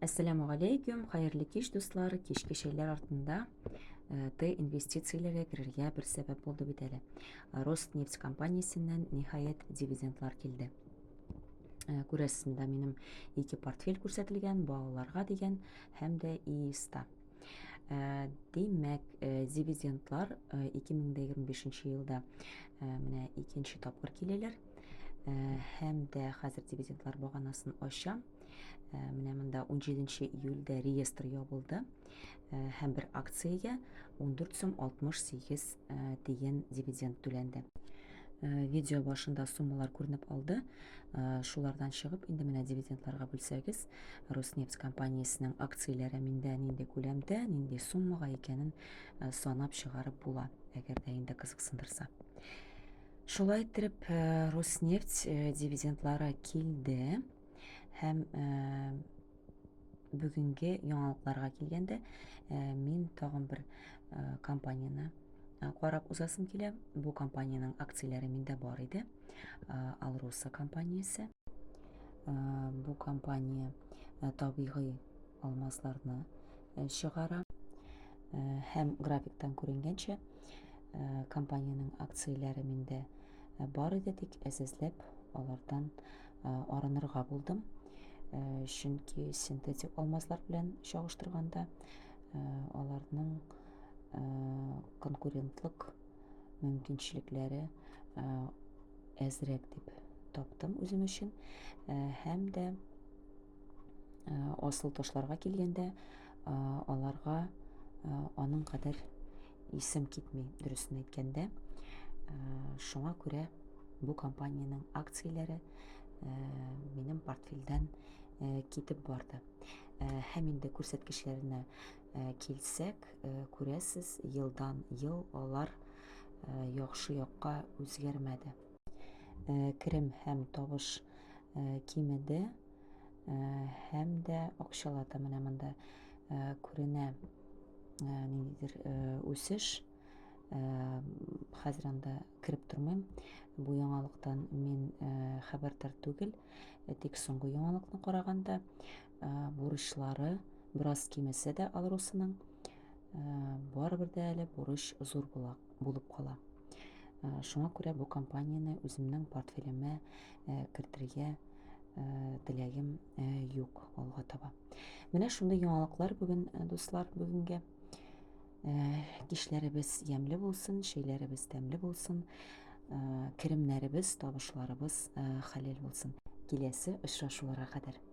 Әссәламү галәйкүм, хәерле кич, дуслар. Кичке чәйләр артында э, Т инвестицияләргә керергә бер сәбәп булды бит әле. Роснефть компаниясеннән ниһаять дивидендлар килде. Э, күрәсез, монда минем ике портфель күрсәтелгән, балаларга дигән һәм дә ИИСта. Э, димәк, дивидендлар 2025 елда менә икенче тапкыр киләләр. Һәм дә хәзер дивидендлар баганасын ачам. Э, менә монда 17 июльдә реестр ябылды э, һәм бер акциягә 14 сум 68 э, тиен дивиденд түләнде. Видео башында суммалар күренеп алды. Шулардан чыгып, инде менә дивидендларга бүлсәгез, Роснефть компаниясенең акцияләре миндә нинди күләмдә, нинди суммага икәнен санап чыгарып була, әгәр дә инде кызыксындырса. Шулай итеп, Роснефть дивидендлары килде. Һәм э, бүгенге яңалыкларга килгәндә, э, мин тагын бер э, компанияне карап узасым килә. Бу компаниянең акцияләре миндә бар иде. Алроса компаниясе. Бу компания табигый алмазларны чыгара. Һәм графиктан күренгәнчә, компаниянең акцияләре миндә бар иде, тик әзәзләп алардан арынырга булдым. Чөнки синтетик алмазлар белән чагыштырганда аларның конкурентлык мөмкинчелекләре әзрәк дип таптым үзем өчен. Һәм дә асыл ташларга килгәндә, аларга аның кадәр исем китми, дөресен әйткәндә. Шуңа күрә бу компаниянең акцияләре минем портфельдән китеп барды. Һәм инде күрсәткечләренә килсәк, күрәсез, елдан ел алар яхшы якка үзгәрмәде. Керем һәм табыш кимеде һәм дә акчалата менә монда күренә ниндидер үсеш. Хәзер анда кереп тормыйм. Бу яңалыктан мин хәбәрдар түгел. Тик соңгы яңалыкны караганда, бурычлары бераз кимесә дә Алросының, барыбер дә әле бурыч зур була, булып кала. Шуңа күрә бу компанияне үземнең портфелемә кертергә теләгем юк алга таба. Менә шундый яңалыклар бүген, дуслар, бүгенгә. Кичләребез ямьле булсын, чәйләребез тәмле булсын, керемнәребез, табышларыбыз хәләл булсын. Киләсе очрашуларга кадәр.